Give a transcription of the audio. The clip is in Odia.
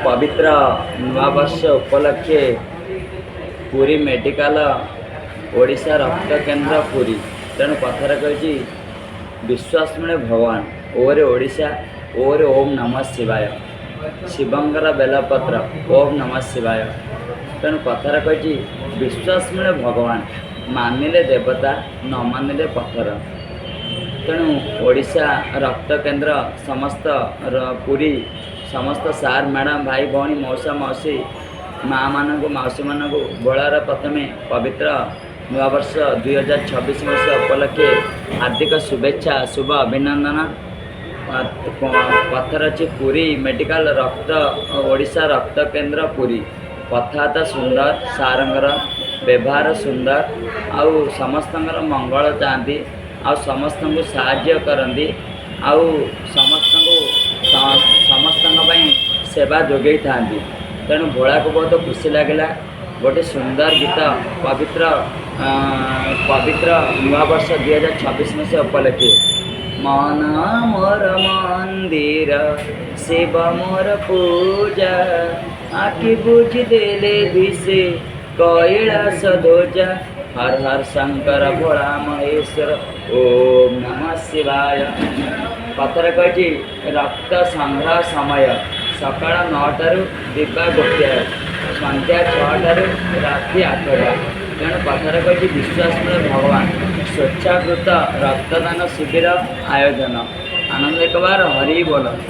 ପବିତ୍ର ନୂଆବର୍ଷ ଉପଲକ୍ଷେ ପୁରୀ ମେଡ଼ିକାଲ, ଓଡ଼ିଶା ରକ୍ତ କେନ୍ଦ୍ର ପୁରୀ। ତେଣୁ କଥାରେ କହିଛି, ବିଶ୍ୱାସ ମିଳେ ଭଗବାନ ଓରେ ଓଡ଼ିଶା ଓରେ ଓମ୍ ନମଃ ଶିବାୟ। ଶିବଙ୍କର ବେଲପତ୍ର, ଓମ୍ ନମଃ ଶିବାୟ। ତେଣୁ କଥାରେ କହିଛି, ବିଶ୍ୱାସ ମିଳେ ଭଗବାନ, ମାନିଲେ ଦେବତା, ନ ମାନିଲେ ପଥର। ତେଣୁ ଓଡ଼ିଶା ରକ୍ତ କେନ୍ଦ୍ର ସମସ୍ତ ପୁରୀ ସମସ୍ତ ସାର୍, ମ୍ୟାଡ଼ାମ୍, ଭାଇ, ଭଉଣୀ, ମଉସା, ମାଉସୀ, ମାଆମାନଙ୍କୁ, ମାଉସୀମାନଙ୍କୁ ଭୋଳାର ପ୍ରଥମେ ପବିତ୍ର ନୂଆବର୍ଷ 2026 ମସିହା ଉପଲକ୍ଷେ ହାର୍ଦ୍ଦିକ ଶୁଭେଚ୍ଛା, ଶୁଭ ଅଭିନନ୍ଦନ। କଥାରେ ଅଛି, ପୁରୀ ମେଡ଼ିକାଲ ରକ୍ତ, ଓଡ଼ିଶା ରକ୍ତ କେନ୍ଦ୍ର ପୁରୀ। କଥାବାର୍ତ୍ତା ସୁନ୍ଦର, ସାରଙ୍କର ବ୍ୟବହାର ସୁନ୍ଦର ଆଉ ସମସ୍ତଙ୍କର ମଙ୍ଗଳ ଚାହାନ୍ତି ଆଉ ସମସ୍ତଙ୍କୁ ସାହାଯ୍ୟ କରନ୍ତି ଆଉ ସମସ୍ତଙ୍କୁ ସମସ୍ତଙ୍କ ପାଇଁ ସେବା ଯୋଗେଇଥାନ୍ତି। ତେଣୁ ଭୋଳାକୁ ବହୁତ ଖୁସି ଲାଗିଲା ଗୋଟେ ସୁନ୍ଦର ଗୀତ ପବିତ୍ର ନୂଆବର୍ଷ 2026 ମସିହା ଉପଲକ୍ଷେ। ମନ ମୋର ମନ୍ଦିର, ଶିବ ମୋର ପୂଜା, ଆଖି ବୁଜି ଦେଲେ ଦିଶେ କୈଳାସ ଧ୍ୱଜା। ହର ହର ଶଙ୍କର ଭୋଳା ମହେଶ୍ୱର, ଓମ୍ ନମଃ ଶିବାୟ। କଥାରେ କହିଛି, ରକ୍ତ ସଂଗ୍ରହ ସମୟ ସକାଳ 9ଟାରୁ ଦିବା 1, ସନ୍ଧ୍ୟା 6ଟାରୁ ରାତି 8ଟା। ତେଣୁ କଥାରେ କହିଛି, ବିଶ୍ୱାସ ମିଳେ ଭଗବାନ। ସ୍ୱେଚ୍ଛାକୃତ ରକ୍ତଦାନ ଶିବିର ଆୟୋଜନ। ଆନନ୍ଦ ଏକବାର ହରି ବୋଲ।